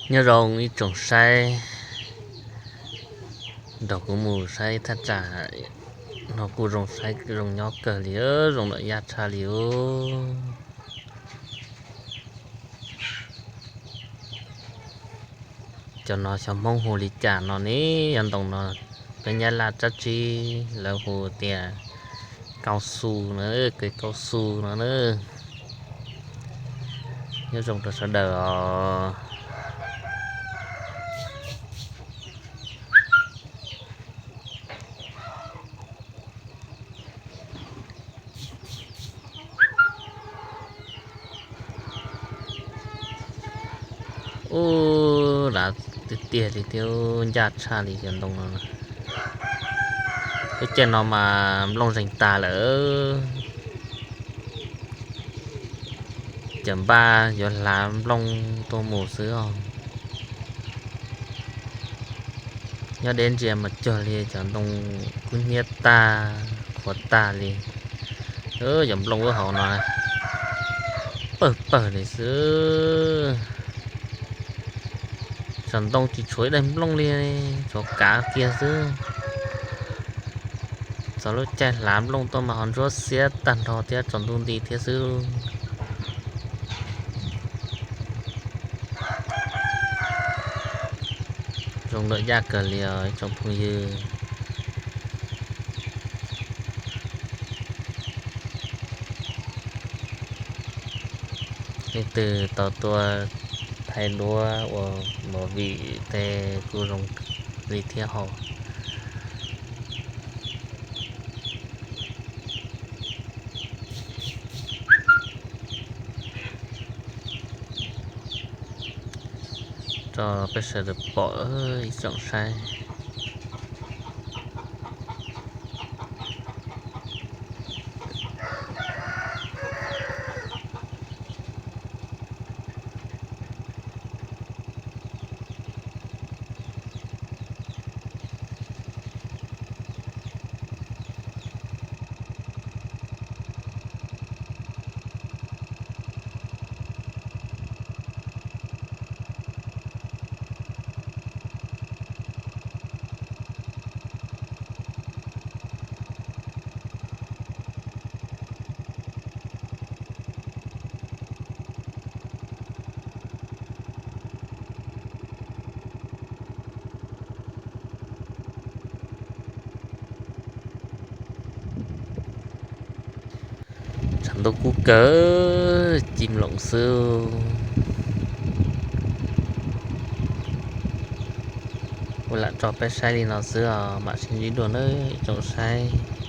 Nyob zoo ib tsoom saib, nrog kuv mus saib thaj tsam no kuj zoo saib zoo nyob kawg li, zoo lawm yaj tshaj li os. Cov no xyov Hmoob hu li cas no ne, yog ntoo no peb Nyab Laj tsab tsib lawv hu tias cao su no, cây cao su no na. Nyob zoo rau sawv daws os. Ub, lav tiag tiag li thiab, ncaj tshaj li cov ntoo no. Lub caij no mas nplooj zeeg tag lawm, cov npaj yuav hlav nplooj tuaj mus xwb os. Nyob deb ntsia mas cuag li cov ntoo kub hnyiab tag, qhuav tag li. Cov nplooj lub hauv no pawg pawg li xwb. Tsav ntoo tsis tshuav ib daim nplooj li, tshuav kav kiag xwb. Txog lub caij hlav nplooj tuaj mas ho ntsuab xiab tag nrho thiab tsaus ntuj nti thiab xwb. Zoo lawm yaj kawg li os ib tsoom phooj ywg. Leej twg tau tuaj thaij duab ua movie tej kuj zoo li thiab hos. Tso peb sawv daws pom ib tsoom saib. Tshav ntuj kub kawg ci mloos xwb. Kuv lam tso peb saib li no xwb os, mam sib ntsib dua nawb ib tsoom saib.